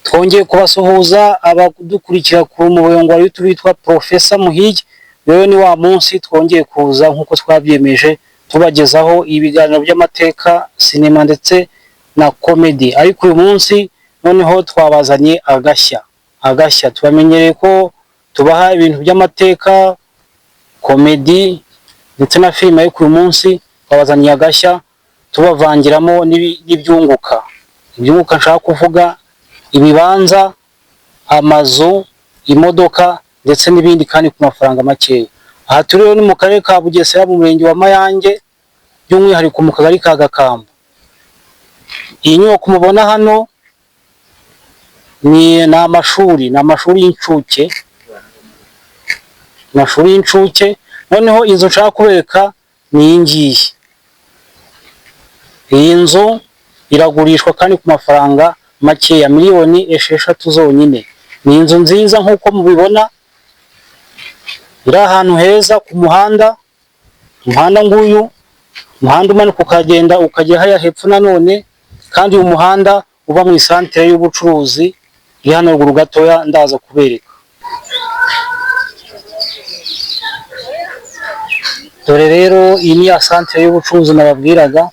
Twongeye kubasuhuza abadukurikira ku murongo wa YouTube witwa Profesa Muhige. Rero ni wa munsi twongeye kuza nk'uko twabyemeje, tubagezaho ibiganiro by'amateka, sinema ndetse na comedy. Ariko uyu munsi noneho twabazanye agashya. Agashya, tubamenyereye ko tubaha ibintu by'amateka, comedy ndetse na filime, ariko uyu munsi twabazaniye agashya, tubavangiramo n'ibyunguka. Ibyunguka nshaka kuvuga ibibanza, amazu, imodoka ndetse n'ibindi, kandi ku mafaranga makeya. Aha turi rero ni mu karere ka Bugesera, mu murenge wa Mayange, by'umwihariko mu kagari ka Gakamba. Iyi nyubako mubona hano ni amashuri y'incuke, amashuri y'incuke. Noneho inzu nshaka kubereka ni iyi ngiyi. Iyi nzu iragurishwa kandi ku mafaranga makeya, miliyoni 6 zonyine. Ni inzu nziza nk'uko mubibona, iri ahantu heza ku muhanda. Umuhanda nguyu, umuhanda umanuka ukagenda ukagera hariya hepfo nanone, kandi uyu muhanda uva mu isantere y'ubucuruzi iri hano ruguru gatoya, ndaza kubereka. Dore rero iyi ni ya santere y'ubucuruzi nababwiraga,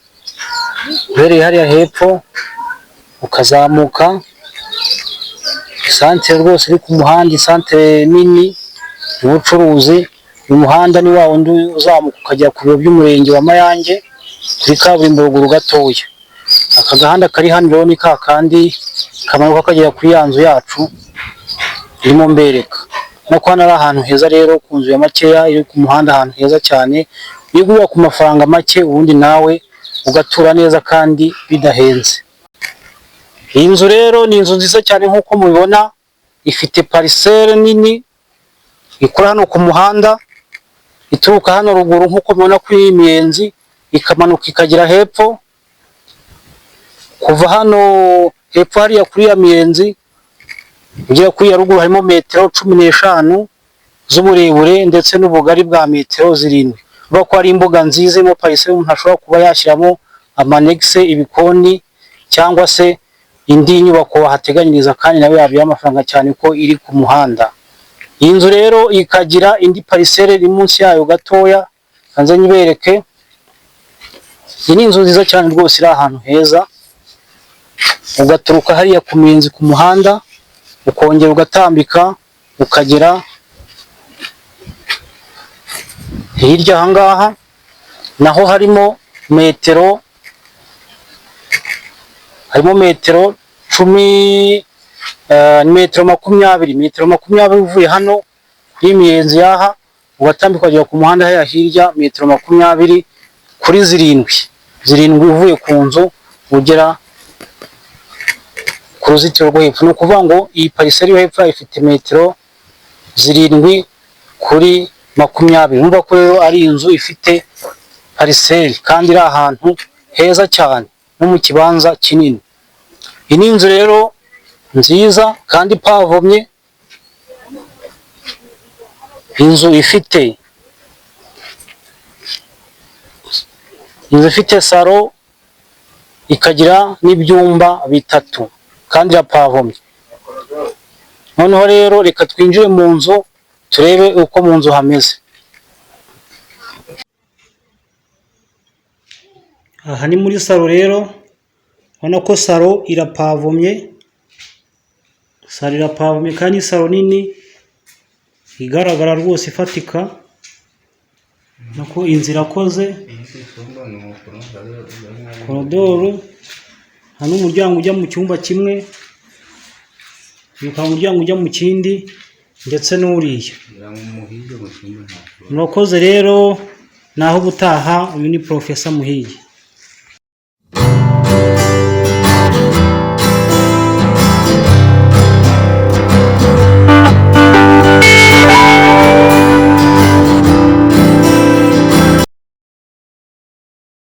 uhereye hariya hepfo ukazamuka, isantere rwose iri ku muhanda, isantere nini y'ubucuruzi. Uyu muhanda ni wa wundi uzamuka ukagera ku biro by'umurenge wa Mayange kuri kaburimbo ruguru gatoya. Aka gahanda kari hano rero ni ka kandi kamanuka kagera kuri ya nzu yacu irimo mbereka. No hano ari ahantu heza rero, ku nzu ya makeya iri ku muhanda, ahantu heza cyane, uyigurira ku mafaranga make, ubundi nawe ugatura neza kandi bidahenze. Iyi nzu rero ni inzu nziza cyane nk'uko mubibona, ifite parcelle nini ikora hano ku muhanda, ituruka hano ruguru nk'uko mubibona kuri iyi miyenzi, ikamanuka ikagera hepfo. Kuva hano hepfo hariya kuri ya miyenzi ugera kuri ya ruguru harimo metero 15 z'uburebure ndetse n'ubugari bwa metero 7. Urabona ko ari imbuga nziza irimo parcelle, umuntu ashobora kuba yashyiramo ama annexe, ibikoni cyangwa se indi nyubako wahateganyiriza, kandi nawe yabyara amafaranga cyane ko iri ku muhanda. Iyi nzu rero ikagira indi parcelle iri munsi yayo gatoya, kanze nyibereke. Iyi ni inzu nziza cyane rwose, iri ahantu heza, ugaturuka hariya ku miyenzi ku muhanda, ukongera ugatambika ukagera hirya aha ngaha, naho harimo metero cumi, metero 20, metero 20 uvuye hano kuri miyenzi y'aha, ugatambika ukagera ku muhanda hariya hirya, metero 20 kuri 7, 7 uvuye ku nzu ugera ku ruzitiro rwo hepfo. Ni ukuvuga ngo iyi parcelle yo hepfo ifite metero 7 kuri 20. Urumva ko rero ari inzu ifite parcelle kandi iri ahantu heza cyane no mu kibanza kinini. Iyi ni inzu rero nziza kandi ipavomye, inzu ifite salon, ikagira n'ibyumba bitatu kandi irapavomye. Noneho rero reka twinjire mu nzu turebe uko mu nzu hameze. Aha ni muri salon rero, urabona ko salon irapavomye, salon irapavomye kandi ni salon nini igaragara rwose ifatika, urabona ko inzu irakoze, korodoro, aha ni umuryango ujya mu cyumba kimwe, ukaba umuryango ujya mu kindi ndetse n'uriya. Murakoze rero, naho ubutaha. Uyu ni Profesa Muhige.